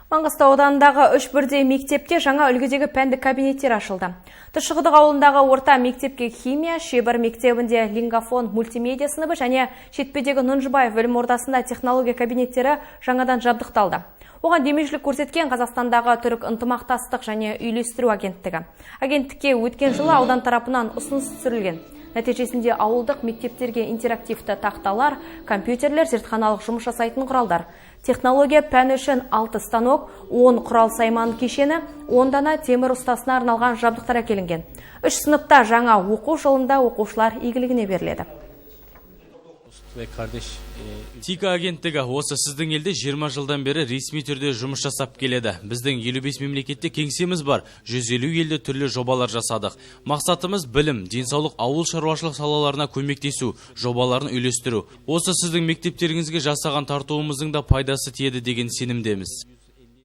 Маңғыстау ауданындағы үш бірдей мектепте жаңа үлгідегі пәндік кабинеттер ашылды. Тұщықұдық ауылындағы орта мектепке химия, Шебір мектебінде лингафон мультимедиа сыныбы және Шетпедегі Нұнжыбаев білім ордасында технология кабинеттері жаңадан жабдықталды. Оған демеушілік көрсеткен Қазақстандағы Түрік ынтымақтастық және үйлестіру агенттігі. Агенттікке өткен жылы аудан тарапынан ұсыныс түсірілген. Нәтижесінде ауылдық мектептерге интерактивті тақталар, компьютерлер, зертханалық жұмыс жасайтын құралдар, технология пәні үшін 6 станок, 10 құрал сайман кешені, 10 дана темір ұстасына арналған жабдықтар әкелінген. Үш сыныпта жаңа оқу жылында оқушылар игілігіне беріледі. Ve kardeş ТИКА агенттігі осы сіздің елде 20 жылдан бері ресми түрде жұмыс жасап келеді. Біздің 55 мемлекетте кеңсеміз бар. 150 елде түрлі жобалар жасадық. Мақсатымыз білім, денсаулық, ауыл шаруашылық салаларына көмектесу, жобаларын үйлестіру. Осы сіздің мектептеріңізге жасаған тартуымыздың да пайдасы тиеді деген сенімдеміз.